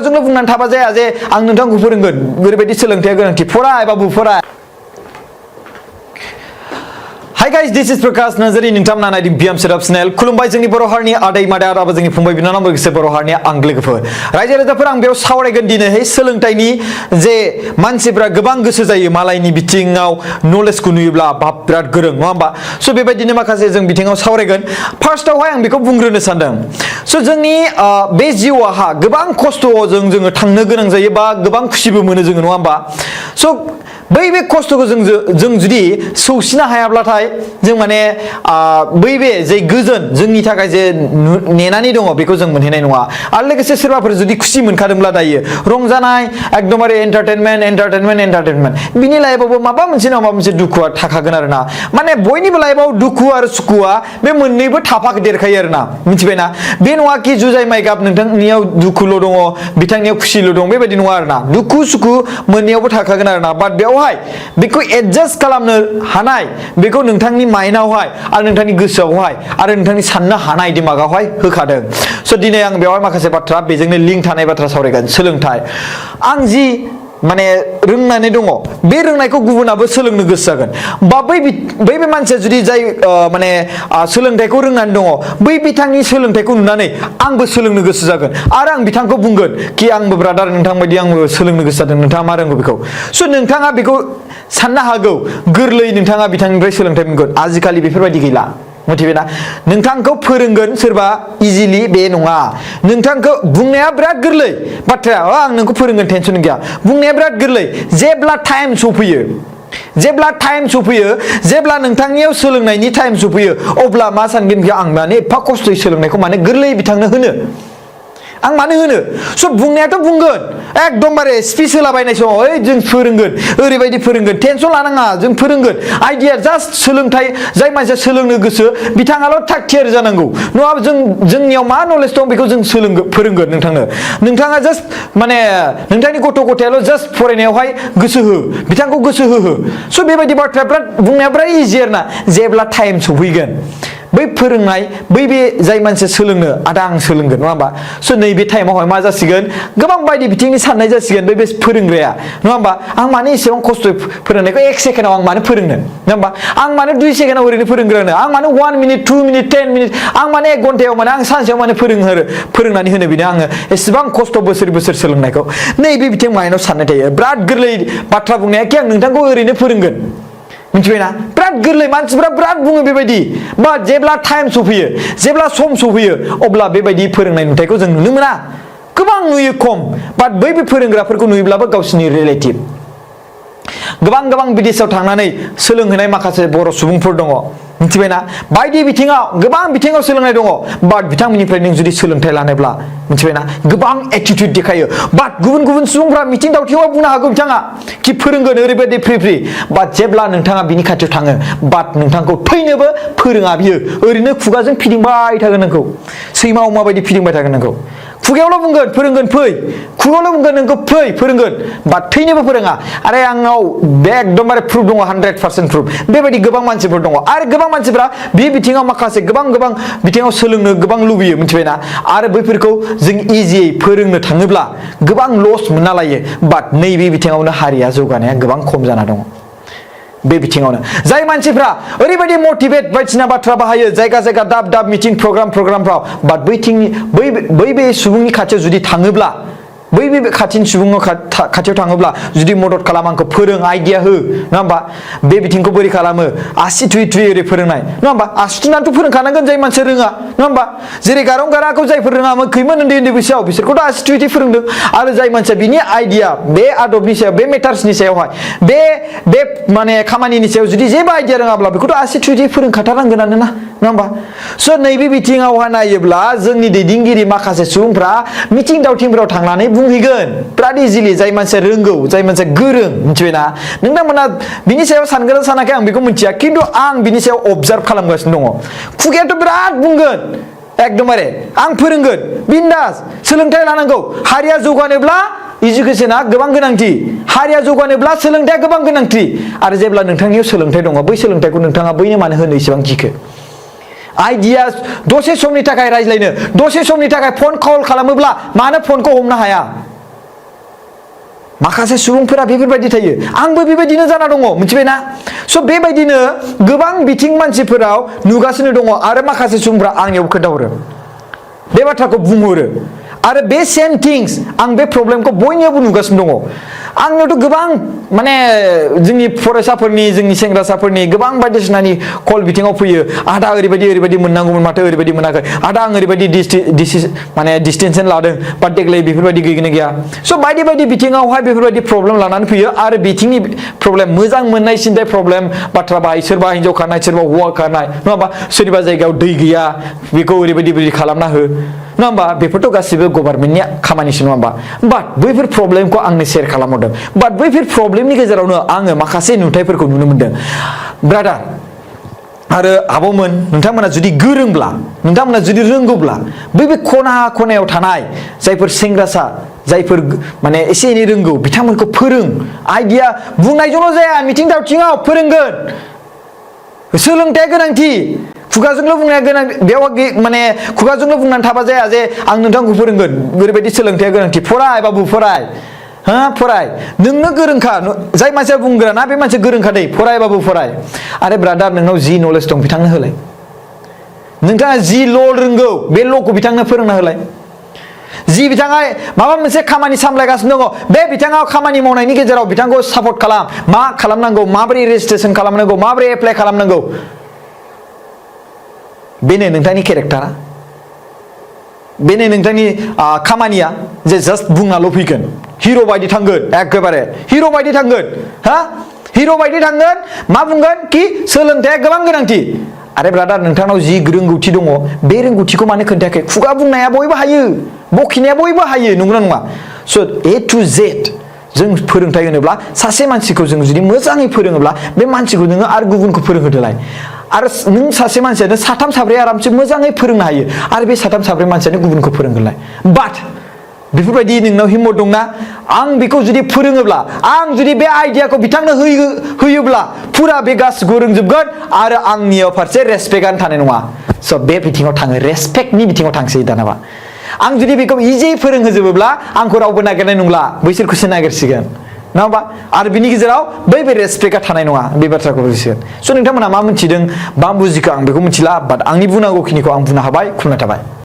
खुगाजोंल' बुंनानै थाबा जाया जे आं नोंथांखौ फोरोंगोन ओरैबायदि सोलोंथाया गोनांथि फराय बाबु फराय Hi guys, this is Prakash Nazari. नोंथांमोना नायदों बिएम सेटआप चेनेल खुलुमबाय जोंनि बर' हारिनि आदै मादै आदाबो जोंनि फंबाय बिनानाव लोगोसे बर' हारिनि आंगो लोगोफोर रायजो राजाफोर आं बेयाव सावरायगोन दिनैहाय सोलोंथाइनि जे मानसिफ्रा गोबां गोसो जायो मालायनि बिथिङाव नलेजखौ नुयोब्ला बाप बिराद गोरों नङा होमबा स' बेबायदिनो माखासे जों बिथिङाव सावरायगोन फार्स्टआवहाय आं बेखौ बुंग्रोनो सानदों स' जोंनि बे जिउआहा गोबां खस्थ'जों जोङो थांनो गोनां जायो बा गोबां खुसिबो मोनो जोङो नङा होमबा स' बै बे खस्थ'खौ जों जुदि सौसिनो हायाब्लाथाय जों माने बै बे जे गोजोन जोंनि थाखाय जे नेनानै दङ बेखौ जों मोनहैनाय नङा आरो लोगोसे सोरबाफोर जुदि खुसि मोनखादोंब्ला दायो रंजानाय एकदमबारे एन्टारटेनमेन्ट बिनि लाइफआवबो माबा मोनसे नङा माबा मोनसे दुखुआ थाखागोन आरोना माने बयनिबो लाइफआव दुखु आरो सुखुआ बे मोननैबो थाफादेरखायो आरोना मिथिबायना बे नङा कि जुजाय माइ गाब नोंथांनियाव दुखुल' दङ बिथांनियाव खुसिल' दं बेबायदि नङा आरोना दुखु सुखु मोननैयावबो थाखागोन आरोना बाट बेवहाय बेखौ एडजास्ट खालामनो हानाय बेखौ नोंथांनि माइन्डआवहाय आरो नोंथांनि गोसोआवहाय आरो नोंथांनि साननो हानाय दिमागावहाय होखादों स' दिनै आं बेवहाय माखासे बाथ्रा बेजोंनो लिंक थानाय बाथ्रा सावरायगोन सोलोंथाइ आं जि माने रोंनानै दङ बे रोंनायखौ गुबुनाबो सोलोंनो गोसो जागोन बा बै मानसिया जुदि जाय माने सोलोंथाइखौ रोंनानै दङ बै बिथांनि सोलोंथाइखौ नुनानै आंबो सोलोंनो गोसो जागोन आरो आं बिथांखौ बुंगोन कि आंबो ब्रादार नोंथां बायदि आंबो सोलोंनो गोसो जादों नोंथाङा मा रोंगौ बेखौ स' नोंथाङा बेखौ साननो हागौ गोरलै नोंथाङा बिथांनिफ्राय सोलोंथाइ मोनगोन आजिखालि बेफोरबायदि गैला मिथिबायना नोंथांखौ फोरोंगोन सोरबा इजिलि बे नङा नोंथांखौ बुंनाया बिराद गोरलै बाथ्राया आं नोंखौ फोरोंगोन टेनसन गैया बुंनाया बिराद गोरलै जेब्ला टाइम सफैयो जेब्ला नोंथांनियाव सोलोंनायनि टाइम सफैयो अब्ला मा सानगोन कि आं माने एफा खस्थ'यै सोलोंनायखौ माने गोरलै बिथांनो होनो आं मानो होनो स' बुंनायाथ' बुंगोन एकदमबारे स्पिच होलाबायनाय समाव ओइ जों फोरोंगोन ओरैबायदि फोरोंगोन टेनसन लानाङा जों फोरोंगोन आइडिया जास्ट सोलोंथाइ जाय मानसिया सोलोंनो गोसो बिथाङाल' थाग थियारि जानांगौ नङाबा जोंनियाव मा नलेज दं बेखौ जों फोरोंगोन नोंथाङा जास्ट माने नोंथांनि गथ' गथायाल' जास्ट फरायनायावहाय गोसो हो बिथांखौ गोसो हो स' बेबायदि बाथ्राया बिराद बुंनाया बिराद इजि आरोना जेब्ला टाइम सफैगोन बै फोरोंनाय बै बे जाय मानसिया सोलोंनो आदा आं सोलोंगोन नङा होमबा स' नैबे टाइमावहाय मा जासिगोन गोबां बायदि बिथिंनि साननाय जासिगोन बे फोरोंग्राया नङा होमबा आं मानो एसेबां खस्थ'यै फोरोंनायखौ 1 सेकेन्डआव आं मानो फोरोंनो नङा होमबा आं मानो 2 सेकेन्डआव ओरैनो फोरोंग्रानो आं मानो 1 मिनिट 2 मिनिट 10 मिनिट आं माने 1 घन्टायाव माने आं सानसेयाव माने फोरोंनानै होनो बेनो आङो एसेबां खस्थ' बोसोर सोलोंनायखौ नैबे बिथिं माइन्डआव साननाय थायो बिराद गोरलै बाथ्रा बुंनाया कि आं नोंथांखौ ओरैनो फोरोंगोन मिथिबायना बिराद गोरलै मानसिफ्रा बिराद बुङो बेबायदि बाट जेब्ला टाइम सफैयो जेब्ला सम सफैयो अब्ला बेबायदि फोरोंनाय नुथायखौ जों नुनो मोना गोबां नुयो खम बाट बै फोरोंग्राफोरखौ नुयोब्लाबो गावसिनि रिलेटिभ गोबां बिदेशाव थांनानै सोलोंहैनाय माखासे बर' सुबुंफोर दङ मिथिबायना बायदि बिथिङाव गोबां बिथिङाव सोलोंनाय दङ बाट बिथांमोननिफ्राय नों जुदि सोलोंथाइ लानोब्ला मिथिबायना गोबां एटिट्युड देखायो बाट गुबुन सुबुंफ्रा मिथिं दावथिङाव बुंनो हागौ बिथाङा कि फोरोंगोन ओरैबायदि फ्रि बाट जेब्ला नोंथाङा बिनि खाथियाव थाङो बाट नोंथांखौ थैनोबो फोरोङा बियो ओरैनो खुगाजों फिदिंबाय थागोन नोंखौ सैमा अमाबायदि फिदिंबाय थागोन नोंखौ खुगायावल' बुंगोन फोरोंगोन फै खुगायावल' बुंगोन नोंखौ फै फोरोंगोन बाट थैनोबो फोरोङा आरो आंनाव बे एकदमबारे प्रुफ दङ 100% प्रुफ बेबायदि गोबां मानसिफोर दङ आरो गोबां मानसिफ्रा बे बिथिङाव माखासे गोबां बिथिङाव सोलोंनो गोबां लुबैयो मिथिबायना आरो बैफोरखौ जों इजियै फोरोंनो थाङोब्ला गोबां लस मोनना लायो बाट नैबे बिथिङावनो हारिया जौगानाया गोबां खम जाना दङ बे बिथिङावनो जाय मानसिफ्रा ओरैबायदि मटिभेट बायदिसिना बाथ्रा बाहायो जायगा दाब मिटिं प्रग्रामफ्राव बाट बै बे सुबुंनि खाथियाव जुदि थाङोब्ला बै खाथिनि सुबुंनाव खाथियाव थाङोब्ला जुदि मदद खालाम आंखौ फोरों आइडिया हो नङा होमबा बे बिथिंखौ बोरै खालामो आसि थुयै ओरै फोरोंनाय नङा होमबा आसि थुनानैथ' फोरोंखानांगोन जाय मानसिया रोङा नङा होमबा जेरै गारं गाराखौ जायफोर रोङामोन खैमोन उन्दै बैसोआव बिसोरखौथ' आसि थुयै फोरोंदों आरो जाय मानसिया बिनि आइडिया बे आदबनि सायाव बे मेटार्सनि सायावहाय बे माने खामानिनि सायाव जुदि जेबो आइडिया रोङाब्ला बेखौथ' आसि थुयै फोरोंखाथारनांगोनानो ना नङा होमबा स' नैबे बिथिङावहाय नायोब्ला जोंनि दैदेनगिरि माखासे सुबुंफ्रा मिटिं दावथिंफोराव थांनानै बुंहैगोन बिराद इजिलि जाय मानसिया रोंगौ जाय मानसिया गोरों मिथिबायना नोंथांमोना बिनि सायाव सानगोन सानाखै आं बेखौ मिथिया खिन्थु आं बिनि सायाव अबजार्भ खालामगासिनो दङ खुगायाथ' बिराद बुंगोन एकदमबारे आं फोरोंगोन बिन्दास सोलोंथाइ लानांगौ हारिया जौगानोब्ला इडुकेसना गोबां गोनांथि हारिया जौगानोब्ला सोलोंथाइया गोबां गोनांथि आरो जेब्ला नोंथांनियाव सोलोंथाइ दङ बै सोलोंथाइखौ नोंथाङा बैनो मानो होनो इसेबां गिखो आइडिया दसे समनि थाखाय रायज्लायनो दसे समनि थाखाय फन कल खालामोब्ला मानो फनखौ हमनो हाया माखासे सुबुंफोरा बेफोरबायदि थायो आंबो बेबायदिनो जाना दङ मिथिबायना स' बेबायदिनो गोबां बिथिं मानसिफोराव नुगासिनो दङ आरो माखासे सुबुंफोरा आंनियाव खोन्थाहरो बे बाथ्राखौ बुंहरो आरो बे सेम थिंस आं बे प्रब्लेमखौ बयनियावबो नुगासिनो दङ आंनियावथ' गोबां माने जोंनि फरायसाफोरनि जोंनि सेंग्रासाफोरनि गोबां बायदिसिनानि कल बिथिङाव फैयो आदा ओरैबायदि मोननांगौमोन माथो ओरैबायदि मोनाखै आदा आं ओरैबायदि माने डिस्टेन्सन लादों बाट देग्लाय बेफोरबायदि गैगोना गैया स' बायदि बिथिङावहाय बेफोरबायदि प्रब्लेम लानानै फैयो आरो बिथिंनि प्रब्लेम मोजां मोननाय सिन्थाय प्रब्लेम बाथ्रा बाहाय सोरबा हिन्जाव खारनाय सोरबा हौवा खारनाय नङाबा सोरनिबा जायगायाव दै गैया बेखौ ओरैबायदि खालामना हो नङा होमबा बेफोरथ' गासिबो गभर्नमेन्टनि खामानिसो नङा होमबा बाट बैफोर प्रब्लेमखौ आंनो शेयार खालामहरदों बाट बैफोर प्रब्लेमनि गेजेरावनो आङो माखासे नुथायफोरखौ नुनो मोनदों ब्रादार आरो आब'मोन नोंथांमोना जुदि गोरोंब्ला नोंथांमोना जुदि रोंगौब्ला बै खनायाव थानाय जायफोर सेंग्रासा जायफोर माने एसे एनै रोंगौ बिथांमोनखौ फोरों आइडिया बुंनायजोंल' जाया मिथिं दावथिङाव फोरोंगोन सोलोंथाया गोनांथि खुगाजोंल' बुंनाया गोनां बेयाव माने खुगाजोंल' बुंनानै थाबा जाया जे आं नोंथांखौ फोरोंगोन ओरैबायदि सोलोंथाया गोनांथि फराय बाबु फराय फराय नोंनो गोरोंखा जाय मानसिया बुंग्राना बे मानसिया गोरोंखा दै फराय बाबु फराय आरो ब्रादार नोंनाव जि नलेज दं बिथांनो होलाय नोंथाङा जि ल' रोंगौ बे ल'खौ बिथांनो फोरोंना होलाय जि बिथाङा माबा मोनसे खामानि सामलायगासिनो दङ बे बिथाङा खामानि मावनायनि गेजेराव बिथांखौ सापर्ट खालाम मा खालामनांगौ माबोरै रेजिस्ट्रेसन खालामनांगौ माबोरै एप्लाइ खालामनांगौ बेनो नोंथांनि केरेक्टारा बेनो नोंथांनि खामानिया जे जास्ट बुंनाल' फैगोन हिर' बायदि थांगोन एकेबारे हिर' बायदि थांगोन हिर' बायदि थांगोन मा बुंगोन कि सोलोंथाया गोबां गोनांथि आरे ब्रादार नोंथांनाव जि रोंगौथि दङ बे रोंगौथिखौ मानो खोन्थायाखै खुगा बुंनाया बयबो हायो बखिनाया बयबो हायो नंगौना नङा स' A to Z जों फोरोंथाय होनोब्ला सासे मानसिखौ जों जुदि मोजाङै फोरोङोब्ला बे मानसिखौ नोङो आरो गुबुनखौ फोरोंहोदोलाय आरो नों सासे मानसियानो साथाम साब्रै आरामसे मोजाङै फोरोंनो हायो आरो बे साथाम साब्रै मानसियानो गुबुनखौ फोरोंगोनलाय बाट बेफोरबायदि नोंनाव हिम्मत दंना आं बेखौ जुदि फोरोङोब्ला आं जुदि बे आइडियाखौ बिथांनो होयोब्ला फुरा बे गासिखौ रोंजोबगोन आरो आंनियाव फारसे रेसपेक्टआनो थानाय नङा स' बे बिथिङाव थाङो रेसपेक्टनि बिथिङाव थांसै दानाबा आं जुदि बेखौ इजि फोरोंहोजोबोब्ला आंखौ रावबो नागिरनाय नंला बैसोरखौसो नागिरसिगोन नङा होमबा आरो बिनि गेजेराव बै रेसपेक्टआ थानाय नङा बे बाथ्राखौ बुजिगोन स' नोंथांमोना मा मिथिदों मा बुजिखो आं बेखौ मिथिला बाट आंनि बुंनांगौखिनिखौ आं बुंनो हाबाय खुलुमनाय थाबाय